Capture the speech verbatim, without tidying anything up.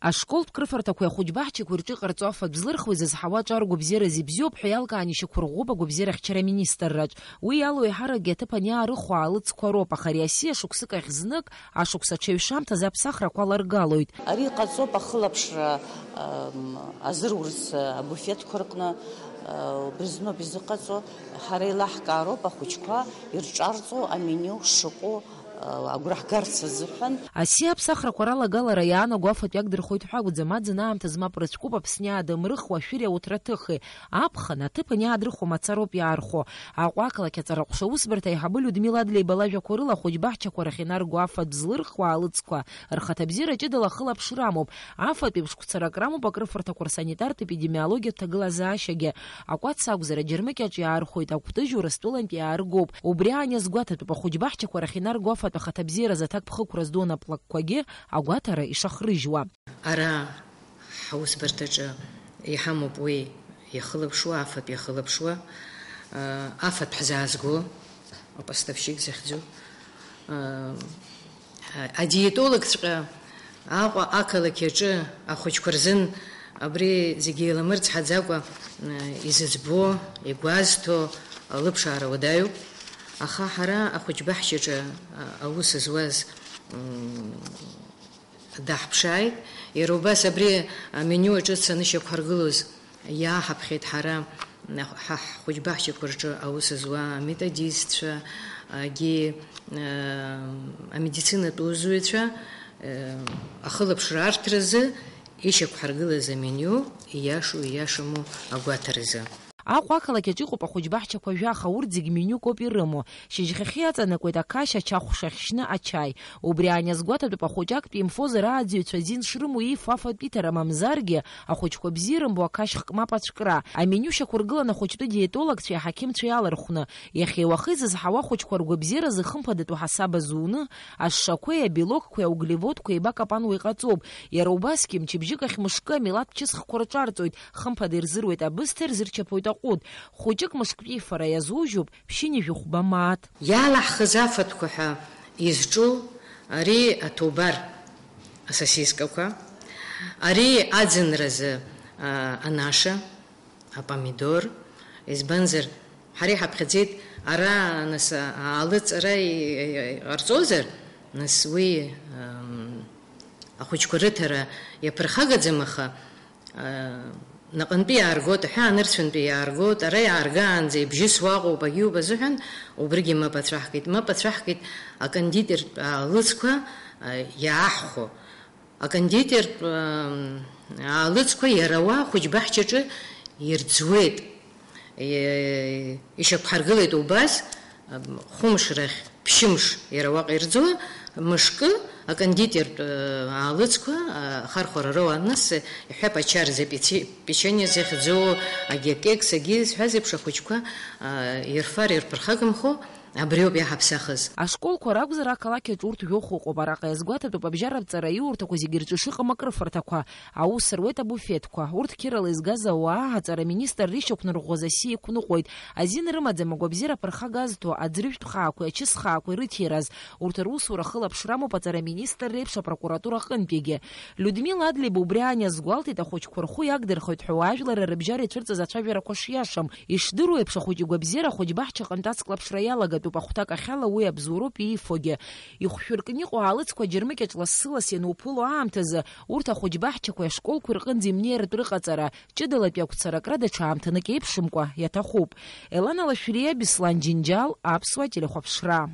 Ашколтә крыфарҭақәеи ахәыҷбаҳчақәеи рҿы иҟарҵо афатә злырхуеи зызҳауа аҿы аргәабзиара зыбзиоуп ҳәа иалкааны ишьақәырӷәӷәоуп агәабзиарахьчара аминистрраҿ. Уи иалоу еиҳаракгьы аҭыԥан иаарыхуа аалыҵқәа роуп, аха ари асиа шықәсык ахь знык, ашықәс аҽеиҩшамҭазы аԥсахрақәа аларгалоит. Ари ҟаҵоуп ахылаԥшра, ам, азырурц абуфетқәа рҟны, а, убри зноуп изыҟаҵо. Ҳара еилаҳкаароуп ахәыҷқәа ирҿарҵо аменю шыҟоу, а, агәра ҳгарц азыҳәан. Асиа аԥсахрақәа ралагалара иаанаго афатә иагдырхоит ҳәа акәӡам, аӡын аамҭа змап рыцәкуп Аԥсни Аадам рыхуа шәыри ауҭраҭыхи. Аԥхын, аҭыԥан иаадрыхуа мацароуп иаархо. Аҟәа ақалақь аҵара аҟәша аусбарҭа аиҳабы Людмила Адлеиба лажәақәа рыла ахәыҷбаҳчақәа рахь инарго афатә злырхуа аалыҵқәа рхаҭабзиара ҷыдала ахылаԥшра амоуп. Афатә еиԥш қәцарак рамоуп акрыфарҭақәа рсанитартә-епидемиологиатә ҭагылазаашьагьы. Акәац акәзар, аџьармыкьаҿ иаархәоит, акәтыжь Урыстәылантә иааргоуп. Убри аан иазгәаҭатәуп ахәыҷбаҳчақәа рахь инарго афатә ахаҭабзиаразы аҭак ԥхықәра здоу анаплакқәагьы агәаҭара ишахрыжьуа. Ара ҳаусбарҭаҿы иҳамоуп уи иахылаԥшуа, афатә иахылаԥшуа, афатә ҳзаазго, апостовщик захьӡу. Адиетологҵәҟьа Аҟәа ақалақь аҿы ахәыҷқәа рзын абри зегьы еиламырцҳаӡакәа изыӡбо, игәазҭо алыԥшаара уадаҩуп. Аха ҳара ахәыҷбаҳчаҿы аус зуаз даҳԥшааит. Иара убас абри аменю аҿы дцаны шьақәҳаргылоз иааҳаԥхьеит ҳара, ҳа ҳхәыҷбаҳчақәа рҿы аус зуа аметодистцәа, агьи, амедицинатә усзуҩцәа, ахылаԥшра арҭаразы ишьақәҳаргылаз аменю ииашоу, ииашаму агәаҭаразы. Аҟәа ақалақь аҿы иҟоуп ахәыҷбаҳчақәа жәаха, урҭ зегь менюк ауп ирымоу. Шьыжьхьахьы иаҵанакуеит ақашь, ачахәша ахьшьны ачаи. Убри аан иазгәаҭатәуп ахәыҷ актәи инфозар ааӡаҩцәа азин шрымоу иифо афатә иҭара, мамзаргьы ахәыҷқәа бзиа ирымбо ақашь хкмап ацәкра. Аменю шьақәыргылан ахәыҷтәы диетологцәеи аҳақьымцәеи алархәны. Иахьеи уахеи зызҳауа ахәыҷқәа ргәабзиаразы хымԥадатәу ҳасаба зуны, ашшақәеи абелокқәеи ауглеводқәеи еибакапануа иҟаҵоуп. Иара убасгьы мчыбжьык ахь мышкы амилаҭ чысхқәа рҿарҵоит, хымԥада ирзыруеит абысҭа, ирзырчаԥоит аҟәыд. Хәыҷык мышктәи фара иазужьуп ԥшьынҩажәи хәба мааҭ. Иалаҳхыз афатәқәа ҳәа изҿу ари аҭубар, асосискақәа, ари аӡынразы, а, анаша, апомидор, избанзар, ҳара иҳаԥхьаӡеит ара, нас, аалыҵ ара и-, и-, иҟарҵозар, нас уи, ам, ахәыҷқәа рыҭара иаԥырхагаӡам, аха, а, наҟынтәи иааргоит, аҳәаа нырцәынтәи иааргоит, ара иааргаанӡа ибжьысуа аҟоуп, агьиуп азыҳәан, убригьы мап ацәаҳкит. Мап ацәаҳкит акондитертә аалыҵқәа, а, иааҳхәо. Акондитертә, ам, аалыҵқәа иара уа ахәыҷбаҳчаҿы ирӡуеит. Е-, ишьақәҳаргылеит убас, ам, хәымш рахь ԥшьымш иара уаҟа ирӡуа, мышкы акондитертә, э, аалыҵқәа, а, ахархәара роуан, нас, э, иҳәап, ачарза пици-, печенье захьӡу, агьакекс, агьи зҳәаз еиԥш ахәыҷқәа, а, ирфар ирԥырхагамхо, абриоуп иаҳаԥсахыз. Ашколқәа ракәзар, ақалақь аҿы урҭ жәохә ыҟоуп. Араҟа иазгәаҭатәуп абжьаратә ҵараиурҭақәа зегьы рҿы шыҟам акрыфарҭақәа. Аус руеит абуфетқәа. Урҭ қьырала изгаз ауаа аҵара аминистрра ишьақәнарӷәӷәаз асиа иқәныҟәоит. Азин рымаӡам агәабзиара аԥырхага азҭо аӡырҩтә хаақәеи ачыс хаақәеи рыҭираз. Урҭ русура хылаԥшра амоуп аҵара аминистрра еиԥш апрокуратура аҟынтәигьы. Людмила Адлеиба убри аан иазгәалҭеит, ахәыҷқәа рхәы иагдырхоит ҳәа уаажәларра рыбжьара ицәырҵыз ацәажәарақәа шиашам. Ишдыру еиԥш, ахәыҷ игәабзиара ахәыҷбаҳчаҟынтә ацклаԥшра иалагатәуп, ахәҭак ахьала уи абзоуроуп иифогьы. Ихәшәыркны иҟоу аалыҵқәа џьармыкьаҿ лассы-ласс иануԥыло аамҭазы, урҭ ахәыҷбаҳчақәеи ашколқәеи рҟынӡа имнеиратә рыҟаҵара, ҷыдалатәи агәцаракра даҽа аамҭанык еиԥшымкәа иаҭахуп. Елана Лашәриа, Беслан Џьынџьал, Аԥсуа телехәаԥшра.